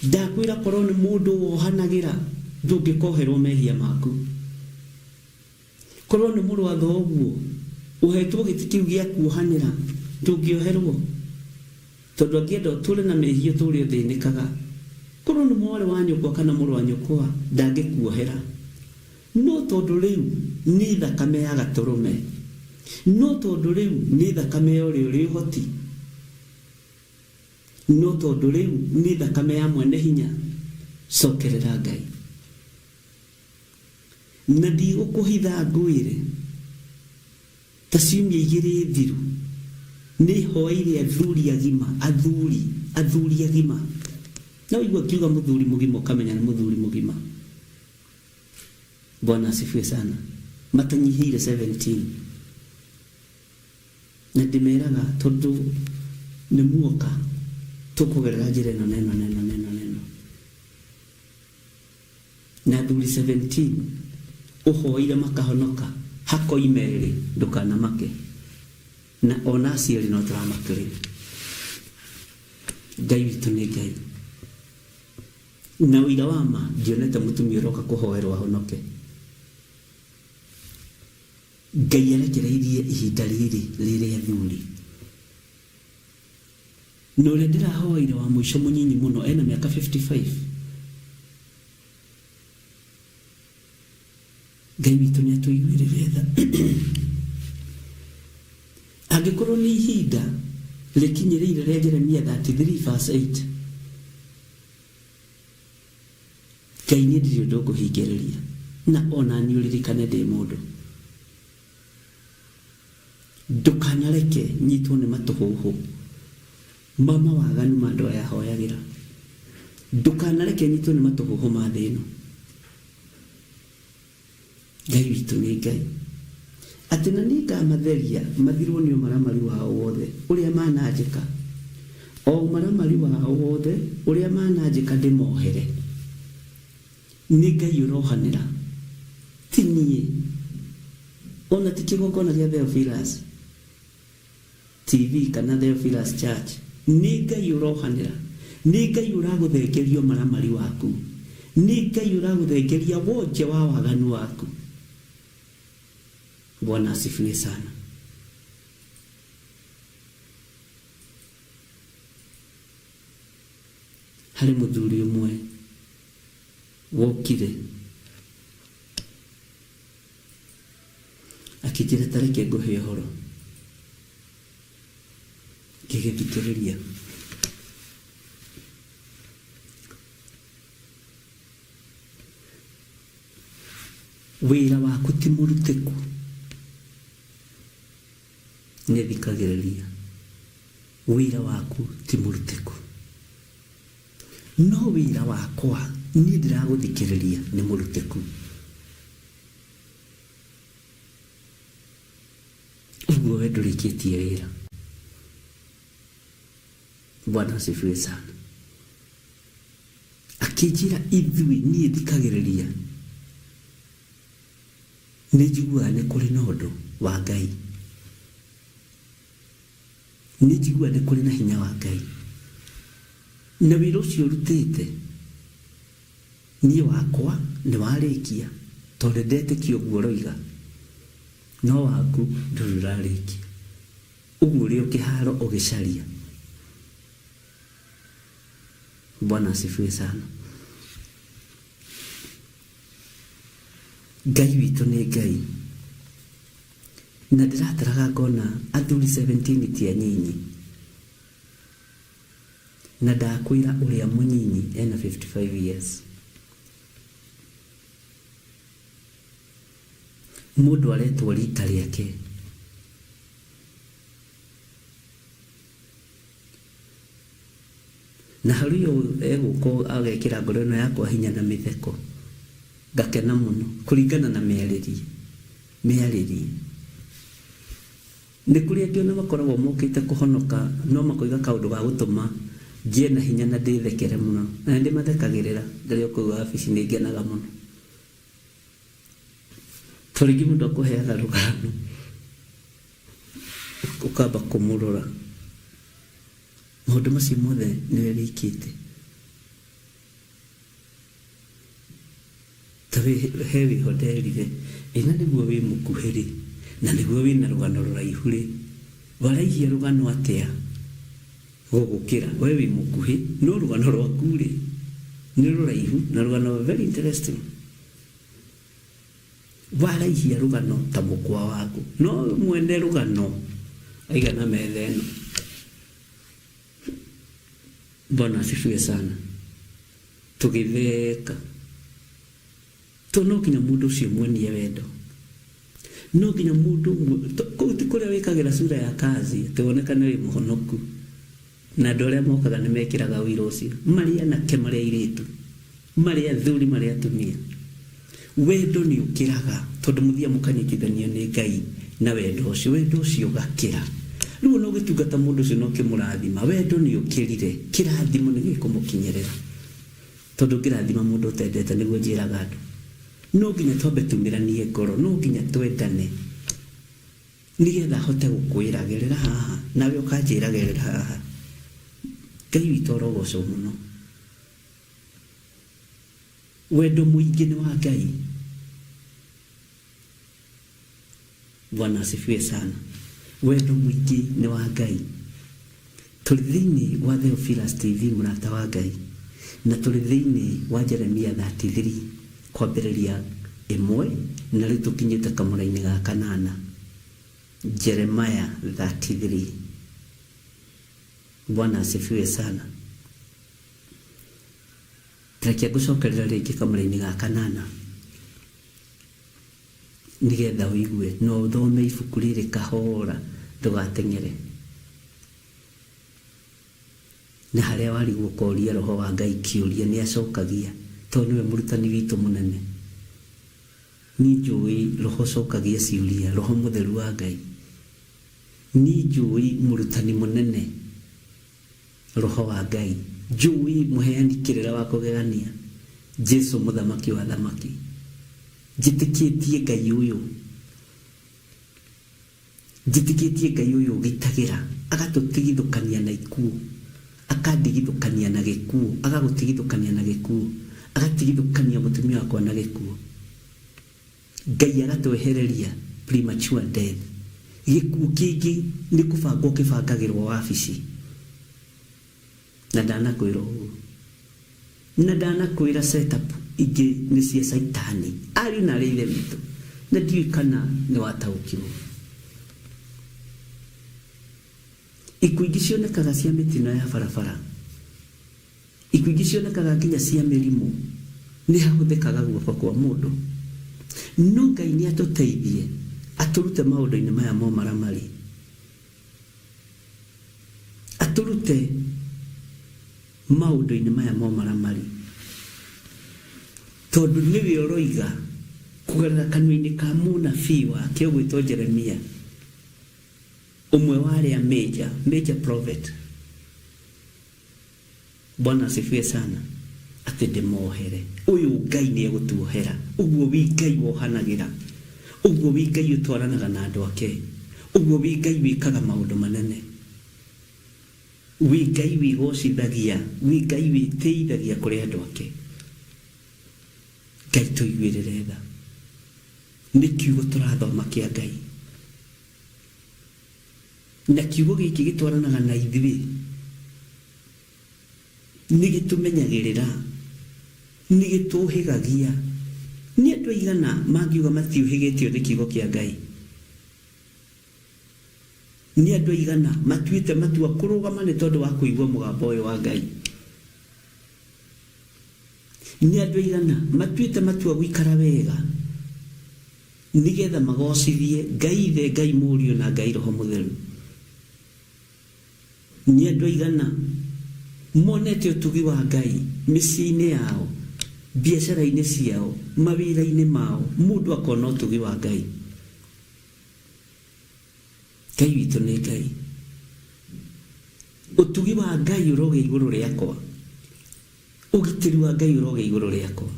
Ndakwĩra korwo nĩ mũndũ wohanagĩra, ndũngĩkoherwo mehia maku. Korwo nĩ mũrũ wa thoguo ũhetwo gĩtĩ kĩu gĩa kuohanĩra, ndũngĩoherwo. Tondũ angĩenda ũtũũre na mehia ũtũũre ũthĩnĩkaga. Korwo nĩ mwarĩ wa nyũkwa kana mũrũ wa nyũkwa, ndangĩkuohera. No tondũ rĩu nĩ thakame ya Gatũrũme, no tondũ rĩu nĩ thakame ya ũrĩa ũrĩ ũhoti, no tondũ rĩu nĩ thakame ya Mwene-Hinya, cokerera Ngai. Na ndigũkũhitha ngwĩre, ta ciumia igĩrĩ thiru. Nĩ hoeire athuri agima, athuri, athuri agima. Na ũigua ngiuga mũthuri mũgima ũkamenya nĩ mũthuri mũgima. Bwana asifiwe sana. Matanyihĩire 17. Na ndĩmeraga tondũ nĩ muoka tũkũgerera njĩra ĩno na ĩno na ĩno na ĩno na ĩno. Na athuri 17 ũhoeire makahonoka hakoima erĩ ndũkanamake. Na ona acio erĩ no tũramakĩrĩa. Ngai witũ nĩ Ngai. Na ũira wa ma ndionete mũtumia ũroka kũhoerwo ahonoke. Ngai arekereirie ihinda rĩrĩ rĩrĩ athuri. Na ũrĩa ndĩrahoeire wa mũico mũnyinyi mũno ena mĩaka 55. Ngai witũ nĩ atũiguĩrĩre tha. Angĩkorwo nĩ ihinda rĩkinyĩrĩire rĩa Jeremia 33 verse 8, Ngai niĩ ndirĩ ũndũ ngũhingĩrĩria, na ona niĩ ũririkane ndĩ mũndũ. Ndũkanareke nyitwo nĩ matũhũhũ ma mawaganu ma andũ aya hoyagĩra. Ndũkanareke nyitwo nĩ matũhũhũ ma thĩ ĩno. Ngai witũ nĩ Ngai. Atĩ na nĩngamatheria mathirwo nĩ ũmaramari wao wothe ũrĩa mananjĩka, o ũmaramari wao wothe ũrĩa mananjĩka ndĩmohere. Nĩ Ngai ũrohanĩra, ti niĩ, o na ti kĩgongona gĩa Theophilus TV kana Theophilus Church. Nĩ Ngai ũrohanĩra. Nĩ Ngai ũragũthengeria ũmaramari waku. Nĩ Ngai ũragũthengeria wonje wa waganu waku. Bwana asifiwe sana. Harĩ mũthuri ũmwe wokire akĩnjĩra ta reke ngũhe ũhoro. Ngĩgĩthikĩrĩria. Wĩra waku ti mũrutĩku. Nĩ thikagĩrĩria. Wĩra waku ti mũrutĩku. No wĩra wakwa niĩ ndĩragũthikĩrĩria nĩ mũrutĩku. Ũguo we ndũrĩkĩtie wĩra. Bwana asifiwe sana. Akĩnjĩra ithuĩ niĩ thikagĩrĩria nĩ njiguaga nĩ kũrĩ na ũndũ wa Ngai. Nĩ njiguaga nĩ kũrĩ na hinya wa Ngai. Na wĩra ũcio ũrutĩte niĩ wakwa nĩ warĩkia tondũ ndetĩkia ũguo ũroiga. No waku ndũrĩ ũrarĩkia. Ũguo ũrĩ o kĩharo ũgĩcaria. Bwana asifiwe sana. Ngai witũ nĩ Ngai. Na ndĩrataraga ngona athuri 17 ti anyinyi. Na ndakwĩra ũrĩa mũnyinyi ena 55 years. Mũndũ aretwo rita rĩake. Na harĩ ũyũ egũka agekĩra ngoro ĩno yakwa hinya na mĩtheko, ngakena mũno kũringana na mĩarĩrie, mĩarĩrie. Nĩ kũrĩ angĩ ona makoragwo mokĩte kũhonoka no makoiga kaũndũ ga gũtũma ngĩe na hinya na ndĩthekere mũno. Na nĩ ndĩmathekagĩrĩra ndĩrĩ o kũu wabici nĩ ngenaga mũno. To rĩngĩ mũndũ akũheaga rũgano ũkamba kũmũrora. Maũndũ macio mothe nĩwe wĩkĩte. Ta he wĩho nderire, ĩ na nĩguo wĩ mũkuhĩ rĩ, na nĩguo wĩna rũgano rũraihu rĩ, waraihia rũgano atĩa gũgũkĩra? We wĩ mũkuhĩ, no rũgano rwaku rĩ, nĩ rũraihu na rũgano very interesting. Waraihia rũgano ta mũkwa waku, no mwene rũgano aigana metha ĩno. Bwana asifiwe sana. Tũgĩtheka. To no nginya mũndũ ũcio muonie wendo. No nginya mũndũ ũmwe, kũu ti kũrĩa wĩkagĩra sura ya kazi atĩ wonekane wĩ mũhonoku. Na andũ arĩa mokaga nĩ mekĩraga ũira ũcio, marĩ anake, marĩ airĩtu, marĩ athuri, marĩ atumia. Wendo nĩ ũkĩraga tondũ mũthiaga mũkanyitithanio nĩ Ngai na wendo ũcio, wendo ũcio ũgakĩra. Rĩu ona ũgĩtungata mũndũ ũcio na ũkĩmũrathima, wendo nĩ ũkĩrire, kĩrathimo nĩ gĩkũmũkinyĩrĩra. Tondũ ũngĩrathima mũndũ ũtendete, nĩguo njĩraga andũ, no nginya twambe tumĩranie ngoro, no nginya twendane. Nĩgetha hote gũkwĩra gerera haha, nawe ũkanjĩra gerera haha. Ngai witũ arogocwo mũno. Wendo mũingĩ nĩ wa Ngai. Bwana asifiwe sana. Wendo mũingĩ nĩ wa Ngai. Tũrĩ thĩinĩ wa Theophilus TV mũrata wa Ngai, na tũrĩ thĩinĩ wa Jeremia 33 kwambĩrĩria ĩmwe na rĩu tũkinyĩte kamũra-inĩ ga kanana. Jeremiah 33. Bwana asifiwe sana. Reke ngũcokerere rĩngĩ kamũra-inĩ ga kanana nĩgetha ũigue na ũthome ibuku rĩrĩ kahora ndũgateng'ere. Na harĩa warigwo ũkoria Roho wa Ngai kĩũria nĩ acokagia tondũ nĩwe mũrutani witũ mũnene. Niĩ njũĩ Roho ũcokagia ciũria, Roho mũtheru wa Ngai. Niĩ njũĩ mũrutani mũnene Roho wa Ngai. Njũĩ mũheani kĩrĩra wa kũgegania, Jesu mũthamaki wa athamaki. Njĩtĩkĩtie Ngai ũyũ. Njĩtĩkĩtie Ngai ũyũ ũgitagĩra, agatũtigithũkania na ikuũ, akandigithũkania na gĩkuũ, agagũtigithũkania na gĩkuũ, agatigithũkania mũtumia wakwa na gĩkuũ. Ngai agatwehereria premature death. Gĩkuũ kĩngĩ nĩ kũbangwo kĩbangagĩrwo wabici. Na ndanakwĩra ũguo. Na ndanakwĩra set up ingĩ nĩ cia caitani. Ariũ na arĩ ithe witũ. Na ndiũĩ kana nĩ wataũkirwo. Ikuũ ingĩ cionekaga cia mĩtino ya barabara. Ikuũ ingĩ cionekaga nginya cia mĩrimũ. Nĩ hahũthĩkaga guoko kwa mũndũ. No Ngai nĩ atũteithie atũrute maũndũ-inĩ maya momaramari. Atũrute maũndũ-inĩ maya momaramari. Tondũ nĩwe ũroiga kũgerera kanua-inĩ ka mũnabii wake ũgwĩtwo Jeremia, ũmwe wa arĩa major, major prophet. Bwana asifiwe sana atĩ ndĩmohere. Ũyũ Ngai nĩ egũtuohera. Ũguo wi Ngai wohanagĩra. Ũguo wi Ngai ũtwaranaga na andũ ake. Ũguo wi Ngai wĩkaga maũndũ manene. Wi Ngai wĩgocithagia. Wi Ngai wĩtĩithagia kũrĩ andũ ake. Ngai tũiguĩrĩre tha. Nĩ kiugo tũrathoma kĩa Ngai. Na kiugo gĩkĩ gĩtwaranaga na ithuĩ, nĩ gĩtũmenyagĩrĩra, nĩ gĩtũhĩgagia. Nĩ andũ aigana mangiuga matiũhĩgĩtio nĩ kiugo kĩa Ngai? Nĩ andũ aigana matuĩte matua kũrũgama nĩ tondũ wa kũigua mũgambo ũyũ wa Ngai? Nĩ andũ aigana matuĩte matua gũikara wega nĩgetha magocithie Ngai Ithe, Ngai Mũriũ na Ngai Roho Mũtheru? Nĩ andũ aigana monete ũtugi wa Ngai mĩciĩ-inĩ yao, biacara-inĩ ciao, mawĩra-inĩ mao, mũndũ akona ũtugi wa Ngai? Ngai witũ nĩ Ngai. Ũtugi wa Ngai ũrogĩa igũrũ rĩakwa. Ũgitĩri wa Ngai ũrogĩa igũrũ rĩakwa.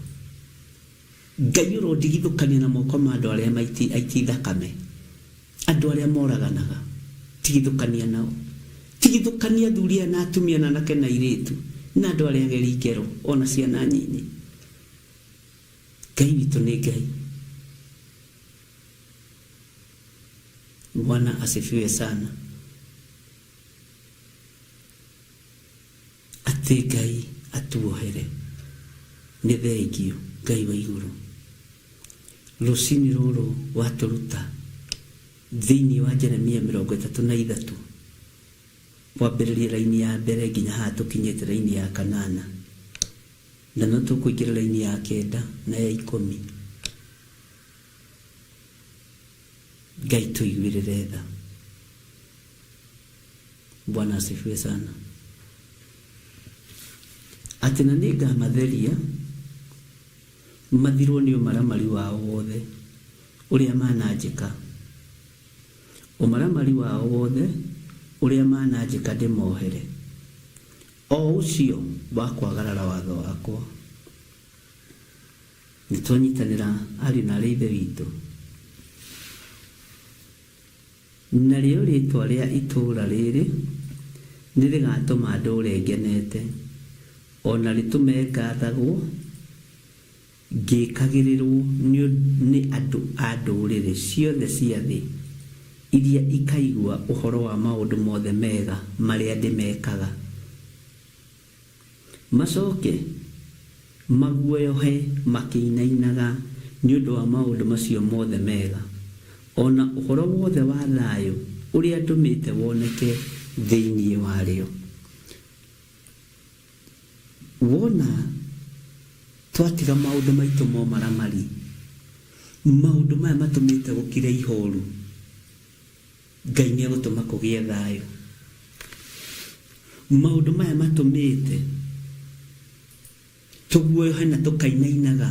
Ngai ũrondigithũkania na moko ma andũ arĩa maiti, aiti thakame, andũ arĩa moraganaga. Tigithũkania nao. Tigithũkania athuri aya na atumia na anake na airĩtu, na andũ arĩa ageri ngero, o na ciana nyinyi. Ngai witũ nĩ Ngai. Bwana asifiwe sana. Atĩ Ngai atuohere. Nĩ thengiũ Ngai wa igũrũ. Rũcinĩ rũrũ watũruta thĩinĩ wa Jeremia 33 kwambĩrĩria raini ya mbere nginya haha tũkinyĩte raini ya kanana, na no tũkũingĩra raini ya kenda na ya ikũmi. Ngai tũiguĩrĩre tha. Bwana asifiwe sana. Atĩ na nĩ ngamatheria mathirwo nĩ ũmaramari wao wothe ũrĩa mananjĩka, ũmaramari wao wothe ũrĩa mananjĩka ndĩmohere, o ũcio wa kwagarara watho wakwa. Nĩ twanyitanĩra ariũ na aarĩ a Ithe witũ? Narĩo rĩĩtwa rĩa itũũra rĩrĩ nĩrĩgatũma ndũũre ngenete, o na rĩtũme ngathagwo ngĩkagĩrĩrũo nĩ andũ a ndũrĩrĩ ciothe cia thĩ iria ikaigua ũhoro wa maũndũ mothe mega marĩa ndĩmekaga. Macoke maguoyohe makĩinainaga nĩ ũndũ wa maũndũ macio mothe mega, o na ũhoro wothe wa thayũ ũrĩa ndũmĩte woneke thĩinĩ warĩo. Wona twatiga maũndũ maitũ ma ũmaramari, maũndũ maya matũmĩte gũkire ihoru, Ngai nĩ egũtũma kũgĩe thayũ. Maũndũ maya matũmĩte tũguoyohe na tũkainainaga,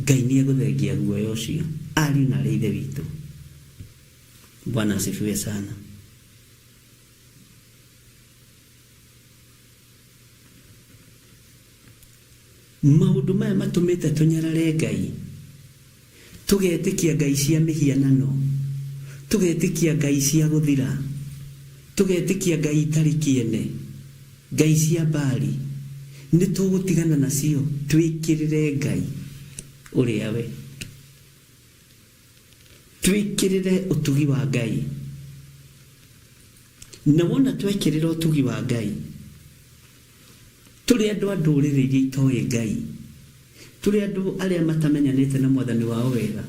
Ngai nĩ egũthengia guoya ũcio. Ariũ na aarĩ a Ithe witũ, Bwana asifiwe sana. Maũndũ maya matũmĩte tũnyarare Ngai, tũgetĩkia ngai cia mĩhianano, tũgetĩkia ngai cia gũthira, tũgetĩkia ngai itarĩ kĩene, ngai cia Baali, nĩ tũgũtigana nacio twĩkĩrĩre Ngai ũrĩa we. Twĩkĩrĩre ũtugi wa Ngai. Na wona twekĩrĩra ũtugi wa Ngai, tũrĩ andũ a ndũrĩrĩ iria itoĩ Ngai, tũrĩ andũ arĩa matamenyanĩte na Mwathani wao wega,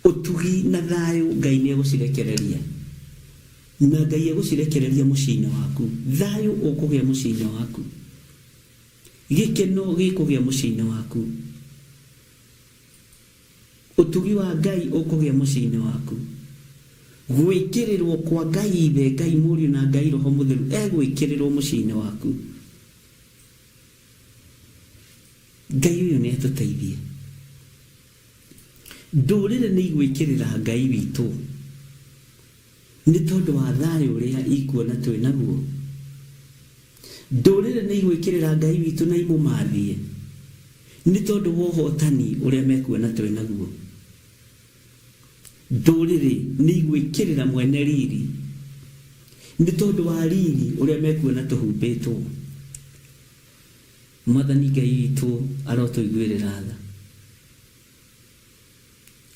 ũtugi na thayũ Ngai nĩ egũcirekereria. Na Ngai egũcirekereria mũciĩ-inĩ waku. Thayũ ũkũgĩa mũciĩ-inĩ waku. Gĩkeno gĩkũgĩa mũciĩ-inĩ waku. Ũtugi wa Ngai ũkũgĩa mũciĩ-inĩ waku. Gwĩkĩrĩrwo kwa Ngai Ithe, Ngai Mũriũ na Ngai Roho Mũtheru egwĩkĩrĩrwo mũciĩ-inĩ waku. Ngai ũyũ nĩ atũteithie. Ndũrĩrĩ nĩ igwĩkĩrĩra Ngai witũ nĩ tondũ wa thayũ ũrĩa ikuona twĩ naguo. Ndũrĩrĩ nĩ igwĩkĩrĩra Ngai witũ na imũmathie nĩ tondũ wa ũhotani ũrĩa mekuona twĩ naguo. Ndũrĩrĩ nĩ igwĩkĩrĩra mwene riri nĩ tondũ wa riri ũrĩa mekuona tũhumbĩtwo. Mwathani Ngai witũ arotũiguĩrĩra tha.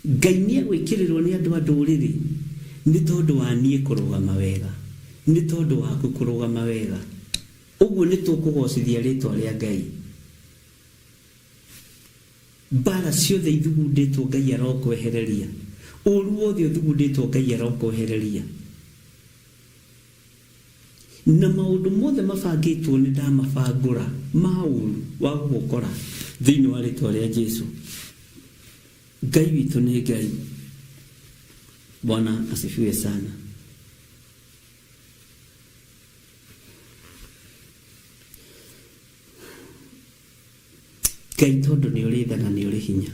Ngai nĩegwĩkĩrĩrwo nĩ andũ a ndũrĩrĩ nĩ tondũ wa niĩ kũrũgama wega, nĩ tondũ waku kũrũgama wega. Ũguo nĩtũkũgocithia rĩtwa rĩa Ngai. Mbara ciothe ithugundĩtwo Ngai arokwehereria. Ũru wothe ũthugundĩtwo Ngai arokwehereria. Na maũndũ mothe mabangĩtwo nĩ ndamabangũra ma ũru wa gũgũkora thĩinĩ wa rĩtwa rĩa Jesu. Ngai witũ nĩ Ngai. Bwana asifiwe sana. Ngai tondũ nĩ ũrĩ tha na nĩ ũrĩ hinya.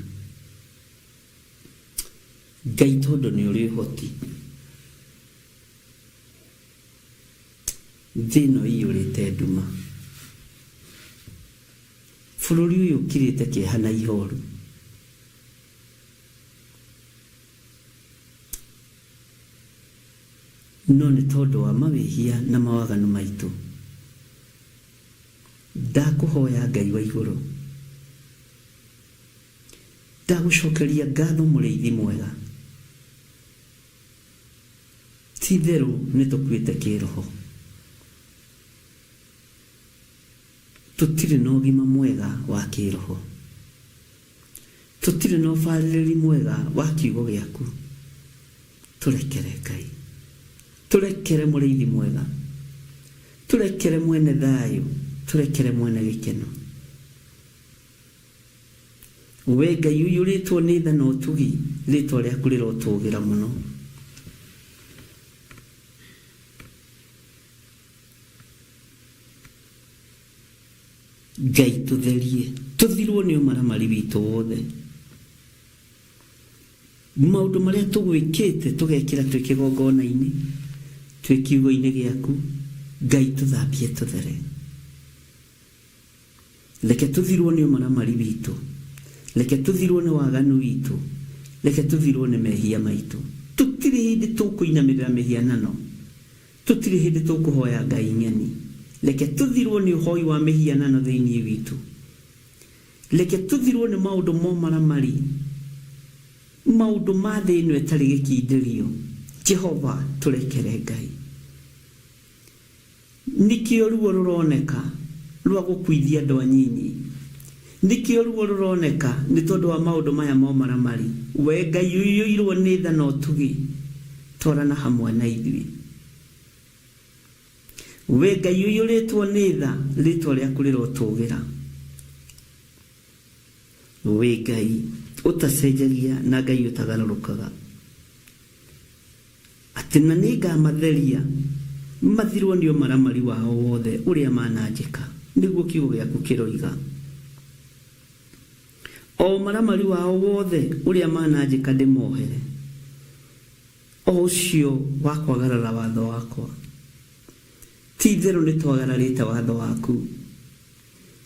Ngai tondũ nĩ ũrĩ ũhoti. Thĩ ĩno ĩiyũrĩte nduma. Bũrũri ũyũ ũkirĩte kĩeha na ihoru. No nĩ tondũ wa mawĩhia na mawaganu maitũ. Ndakũhoya Ngai wa igũrũ. Ndagũcokeria ngatho mũrĩithi mwega. Ti-itherũ nĩtũkuĩte kĩĩroho. Tũtirĩ na ũgima mwega wa kĩĩroho. Tũtirĩ na ũbarĩrĩri mwega wa kiugo gĩaku. Tũrekere Ngai. Tũrekere mũrĩithi mwega. Tũrekere mwene thayũ. Tũrekere mwene gĩkeno. We Ngai ũiyũrĩtwo nĩ tha na ũtugi, rĩĩtwa rĩaku rĩrotũũgĩra mũno. Ngai tũtherie, tũthirwo nĩ ũmaramari witũ wothe. Maũndũ marĩa tũgwĩkĩte tũgekĩra twĩ kĩgongona-inĩ, twĩ kiugo-inĩ gĩaku, Ngai tũthambie tũthere. Reke tũthirwo nĩ ũmaramari witũ. Reke tũthirwo nĩ waganu witũ. Reke tũthirwo nĩ mehia maitũ. Tũtirĩ hĩndĩ tũkũinamĩrĩra mĩhianano. Tũtirĩ hĩndĩ tũkũhoya ngai ng'eni. Reke tũthirwo nĩ ũhoi wa mĩhianano thĩinĩ witũ. Reke tũthirwo nĩ maũndũ ma ũmaramari, maũndũ ma thĩ ĩno ĩtarĩ gĩkindĩrio. Jehova, tũrekere Ngai. Nĩkĩo ruo rũroneka rwa gũkuithia andũ anyinyi. Nĩkĩo ruo rũroneka nĩ tondũ wa maũndũ maya ma ũmaramari. Wee Ngai ũiyũirwo nĩ tha na ũtugi, twarana hamwe na ithuĩ. Wee Ngai ũiyũrĩtwo nĩ tha, rĩĩtwa rĩaku rĩrotũũgĩra. Wĩ Ngai ũtacenjagia na Ngai ũtagarũrũkaga. Atĩ na nĩngamatheria mathirwo nĩ ũmaramari wao wothe ũrĩa mananjĩka, nĩguo kiugo gĩaku kĩroiga. O ũmaramari wao wothe ũrĩa mananjĩka ndĩmohere, o ũcio wa kwagarara watho wakwa. Ti-itherũ nĩtwagararĩte watho waku,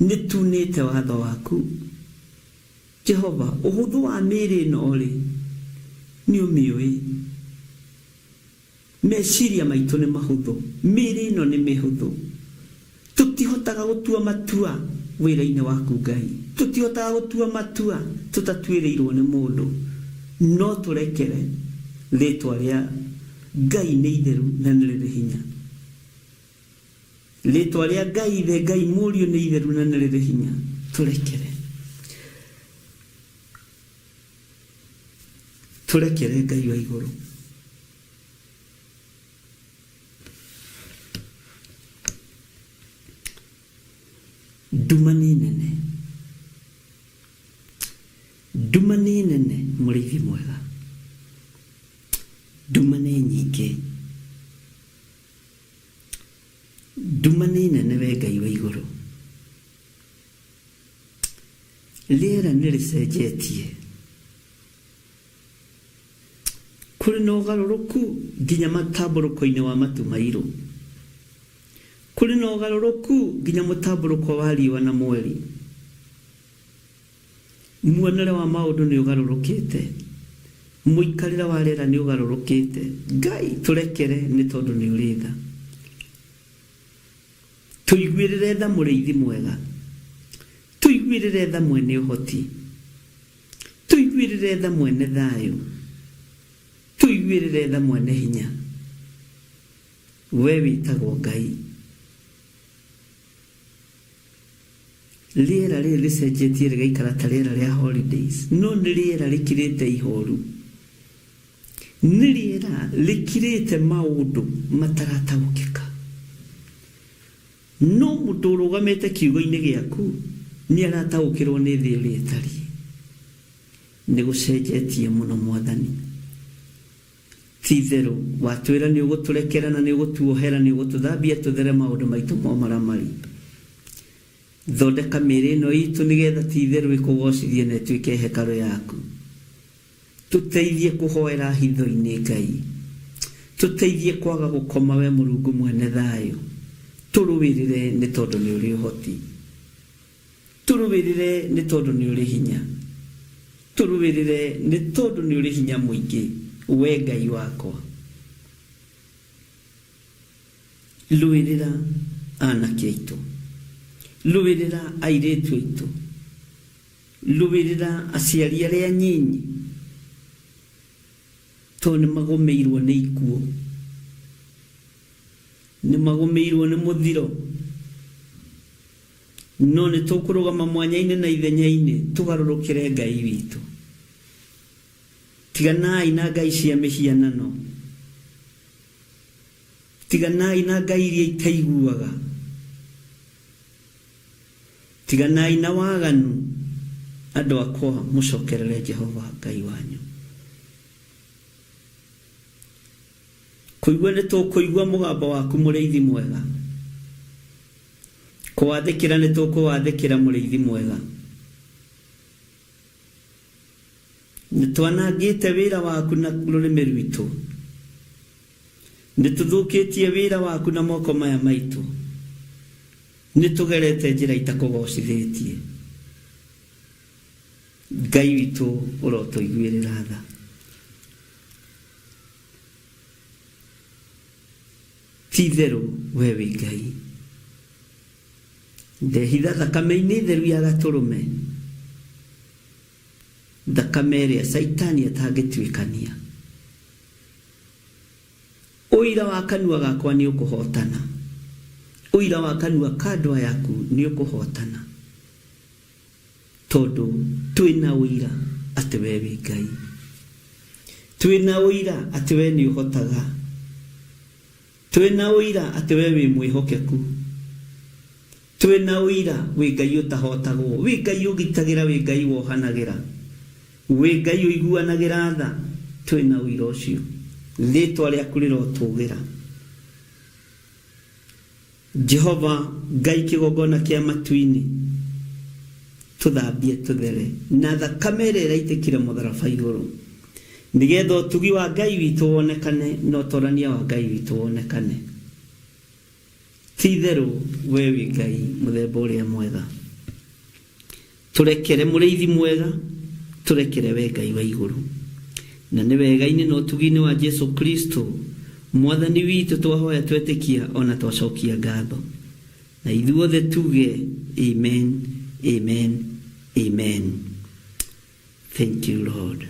nĩtuunĩte watho waku. Jehova, ũhũthũ wa mĩĩrĩ ĩno-rĩ, nĩũmĩũĩ. Meciria maitũ nĩ mahũthũ, mĩĩrĩ ĩno nĩ mĩhũthũ. Tũtihotaga gũtua matua wĩra-inĩ waku Ngai. Tũtihotaga gũtua matua tũtatuĩrĩirwo nĩ mũndũ. No tũrekere, rĩtwa rĩa Ngai nĩ itheru na nĩ rĩrĩ hinya. Rĩtwa rĩa Ngai Ithe, Ngai Mũriũ nĩ itheru na nĩ rĩrĩ hinya. Tũrekere. Tũrekere Ngai wa igũrũ. Nduma nĩ nene. Nduma nĩ nene mũrĩithi mwega. Nduma nĩ nyingĩ. Nduma nĩ nene we Ngai wa igũrũ. Rĩera nĩ rĩcenjetie. Kũrĩ na ũgarũrũku nginya matambũrũko-inĩ wa matu mairũ. Kũrĩ na ũgarũrũku nginya mũtambũrũko wa riũa na mweri. Muonere wa maũndũ nĩ ũgarũrũkĩte. Mũikarĩre wa rĩera nĩ ũgarũrũkĩte. Ngai tũrekere nĩ tondũ nĩ ũrĩ tha. Tũiguĩrĩre tha mũrĩithi mwega. Tũiguĩrĩre tha mwene ũhoti. Tũiguĩrĩre tha mwene thayũ. Tũiguĩrĩre tha mwene hinya. We wĩtagwo Ngai. Rĩera rĩrĩ rĩcenjetie rĩgaikara ta rĩera rĩa holidays, no nĩ rĩera rĩkirĩte ihoru. Nĩ rĩera rĩkirĩte maũndũ matarataũkĩka. No mũndũ ũrũgamĩte kiugo-inĩ gĩaku nĩ arataũkĩrwo nĩ thĩ ũrĩa ĩtariĩ. Nĩ gũcenjetie mũno Mwathani. Ti-itherũ, watwĩra nĩũgũtũrekera na nĩũgũtuohera, nĩũgũtũthambia tũthere maũndũ maitũ ma ũmaramari. Thondeka mĩĩrĩ ĩno iitũ nĩgetha ti-itherũ ĩkũgoocithie na ĩtuĩke hekarũ yaku. Tũteithie kũhoera hitho-inĩ, Ngai. Tũteithie kwaga gũkoma, wee Mũrungu mwene thayũ. Tũrũĩrĩre nĩ tondũ nĩũrĩ ũhoti. Tũrũĩrĩre nĩ tondũ nĩ ũrĩ hinya. Tũrũĩrĩre nĩ tondũ nĩ ũrĩ hinya mũingĩ, Wee Ngai wakwa. Rũĩrĩra anake aitũ. Rũĩrĩra airĩtu aitũ. Rũĩrĩra aciari arĩa anyinyi, tondũ nĩ magũmĩirwo nĩ ikuũ. Nĩ magũmĩirwo nĩ mũthiro. No nĩ tũkũrũgama mwanya-inĩ na ithenya-inĩ tũgarũrũkĩre Ngai witũ. Tiganai na ngai cia mĩhianano. Tiganai na ngai iria itaiguaga. Tiganai na waganu. Andũ akwa mũcokerere Jehova Ngai wanyu. Kũigua nĩ tũkũigua mũgambo waku mũrĩithi mwega. Kũwathĩkĩra nĩ tũkũwathĩkĩra mũrĩithi mwega. Nĩ twanangĩte wĩra waku na rũrĩmĩ rwitũ. Nĩ tũthũkĩtie wĩra waku na moko maya maitũ. Nĩ tũgerete njĩra itakũgocithĩtie. Ngai witũ ũrotũiguĩrĩra tha. Ti itherũ we wĩ Ngai. Ndehitha thakame-inĩ theru ya gatũrũme, thakame ĩrĩa Caitani atangĩtuĩkania. Ũira wa kanua gakwa nĩ ũkũhootana, ũira wa kanua ka andũ aya aku nĩ ũkũhootana, tondũ twĩ na ũira atĩ we wĩ Ngai. Twĩ na ũira atĩ we nĩ ũhotaga. Twĩ na ũira atĩ we wĩ mwĩhokeku. Twĩ na ũira wĩ Ngai ũtahotagwo, wĩ Ngai ũgitagĩra, wĩ Ngai wohanagĩra, wĩ Ngai ũiguanagĩra tha. Twĩ na ũira ũcio. Rĩĩtwa rĩaku rĩrotũgĩra. Jehova Ngai kĩgongona kĩa matu-inĩ, tũthambie tũthere na thakame ĩrĩa ĩraitĩkire mũtharaba igũrũ, nĩgetha ũtugi wa Ngai witũ wonekane na ũtorania wa Ngai witũ wonekane. Ti itherũ we wĩ Ngai mũthemba ũrĩa mwega. Tũrekere mũrĩithi mwega, tũrekere we Ngai wa igũrũ. Na nĩ wega-inĩ na ũtugi-inĩ wa Jesu Kristo, Mwathani witũ twahoya twetĩkia o na twacokia ngatho. Na ithuothe tuge amen, amen, amen. Thank you Lord.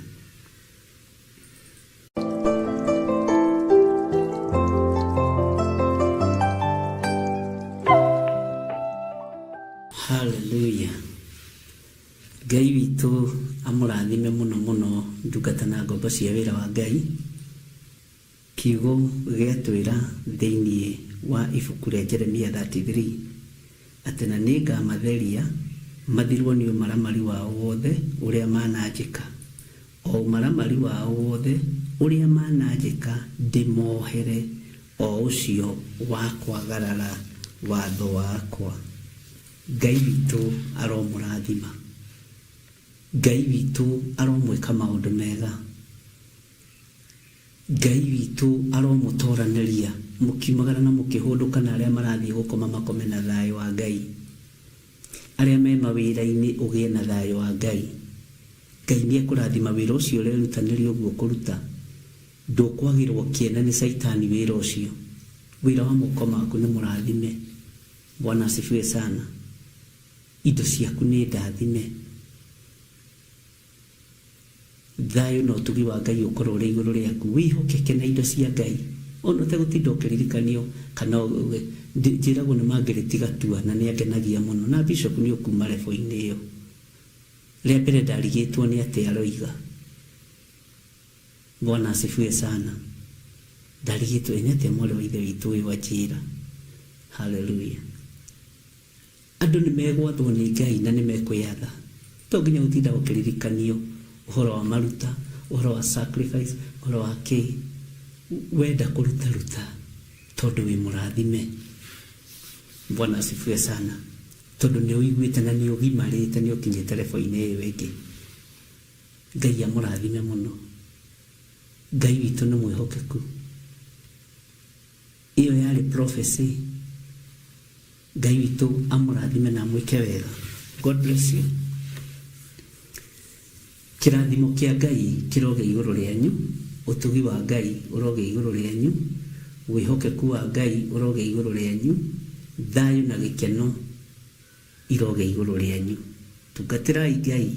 Hallelujah. Ngai witũ amũrathime mũno mũno ndungata na ngombo cia wĩra wa Ngai. Kiugo gĩatwĩra thĩinĩ wa ibuku rĩa Jeremia 33 atĩ na nĩngamatheria mathirwo nĩ ũmaramari wao wothe ũrĩa mananjĩka O ũmaramari wao wothe ũrĩa mananjĩka ndĩmohere, o ũcio wa kwagarara watho wakwa. Ngai witũ aromũrathima. Ngai witũ aromwĩka maũndũ mega. Ngai witũ aromũtoranĩria mũkiumagara na mũkĩhũndũka na arĩa marathiĩ gũkoma makome na thayũ wa Ngai. Arĩa me mawĩra-inĩ ũgĩe na thayũ wa Ngai. Ngai nĩekũrathima wĩra ũcio ũrerutanĩria ũguo kũruta. Ndũkwagĩrwo kĩene nĩ caitani wĩra ũcio. Wĩra wa moko maku nĩ mũrathime. Bwana asifiwe sana. Indo ciaku nĩ ndathime. Thayũ na ũtugi wa Ngai ũkorwo ũrĩ igũrũ rĩaku. Wĩhokeke na indo cia Ngai. Ona ũtegũtinda ũkĩririkanio kana njĩragwo nĩ Margaret Gatua na nĩangenagia mũno. Na Bishop nĩ ũkuma level-inĩ ĩyo. Rĩa mbere ndarigĩtwo nĩ atĩa aroiga. Bwana asifiwe sana. Ndarigĩtwo ĩ nĩ atĩa mwarĩ wa ithe witũ ũyũ anjĩra. Hallelujah. Andũ nĩ megwathwo nĩ Ngai na nĩ mekwĩyatha. To nginya gũtinda ũkĩririkanio ũhoro wa maruta, ũhoro wa sacrifice, ũhoro wa kĩ. Wenda kũruta ruta tondũ wĩ mũrathime. Bwana asifiwe sana. Tondũ nĩ ũiguĩte na nĩ ũgimarĩte nĩ ũkinyĩte level -inĩ ĩyo ĩngĩ. Ngai amũrathime mũno. Ngai witũ nĩ mwĩhokeku. Ĩyo yarĩ prophecy. Ngai witũ amũrathime na amwĩke wega. God bless you. Kĩrathimo kĩa Ngai kĩrogĩa igũrũ rĩanyu, ũtugi wa Ngai ũrogĩa igũrũ rĩanyu, wĩhokeku wa Ngai ũrogĩa igũrũ rĩanyu, thayũ na gĩkeno irogĩa igũrũ rĩanyu. Tungatĩrai Ngai,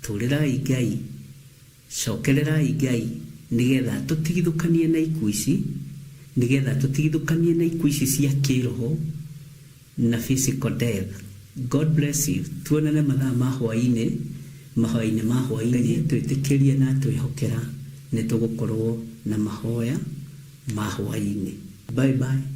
tũrĩrai Ngai, Cokererai Ngai, nĩgetha atũtigithũkanie na ikuũ ici, nĩgetha atũtigithũkanie na ikuũ ici cia kĩroho na physical death. God bless you. Tuonane mathaa ma hwainĩ, mahoya-inĩ ma hwainĩ. Ngai atwĩtĩkĩria na atwĩhokera nĩ tũgũkorwo na mahoya ma hwainĩ. Bye bye.